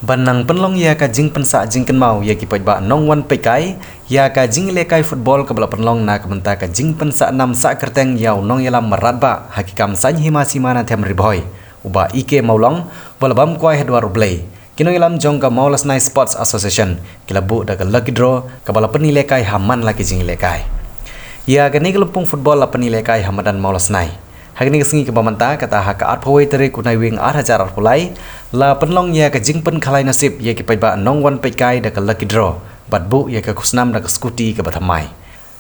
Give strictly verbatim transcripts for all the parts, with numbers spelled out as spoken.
Ban nang pynlong ïa ka jingpynsah jingkynmaw ïa ki paidbah nongwan peitkai ïa ka jingïalehkai football kaba la pynlong na ka bynta ka jingpynsah nam sah kyrteng ïa u nongïalam marad bah ha ki kam saiñ hima sima na them Ri Bhoi, u Bah E K Mawlong, uba la bam kwai ha dwar U Blei. Ki nongïalam jong ka Mawlasnai Sports Association ki la buh da ka lucky draw kaba la pynïalehkai ha man la ki jingïalehkai. Ïa kane ka lympung football la pynïalehkai ha madan Mawlasnai. Ha kane ka sngi kaba mynta, kata ha ka arphew wei tarik u Naiwieng ar hajar arphew lai, la pynlong ïa ka jingpynkhalai nasib ïa ki paidbah nongwan peitkai da ka lucky draw bad buh ïa ka khusnam da ka scooty kaba thymmai.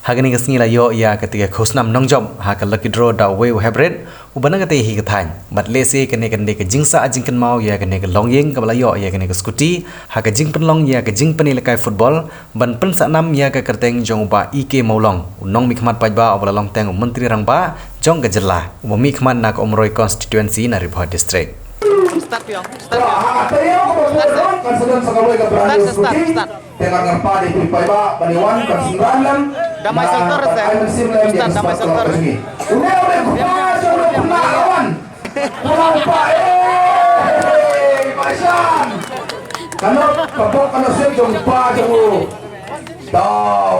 Ha kane ka sngi la ïoh ïa kata ka khusnam nongjop ha ka lucky draw da uwei u heprit uba na kata hi ka thaiñ. Bad lehse kane kan dei ka jingsah jingkynmaw ïa kane ka longïing kaba la ïoh ïa kane ka scooty ha ka jingpynlong ïa ka jingpynïalehkai football ban pynsah nam ïa ka kyrteng jong u Bah E K Mawlong, u nongmihkhmat paidbah uba la long teng u Myntri Rangbah jong ka jylla, uba mihkhmat na ka Umroi constituency na Ri Bhoi District. Start, Piang. Start, Piang. Start, start. Start, start, start. Damai Selter, Sir. Start, Damai Selter. Pulang, Pa, eh, Maisan. Kano, ka bok kano sep jong Pa jong u. Da,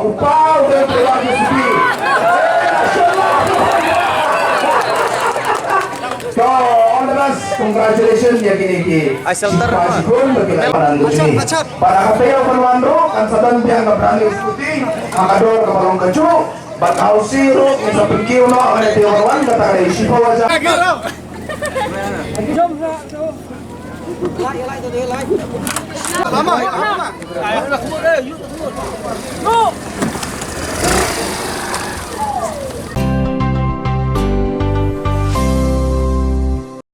u Pa, u dei u P R D C P. Da, all the best. Congratulations, ïa kine ki. Ai, shelter. Pa shibun, bagi la padan tu sini. Pada ka taïew ban wan ruh, kan sa don biang ka brand new scooty. Ha ka dor kaba long kajuh. Bad hausi ruh, ngin sa pynkiew noh, ha ka taïew ban wan, kata ka dei shiphew hajar.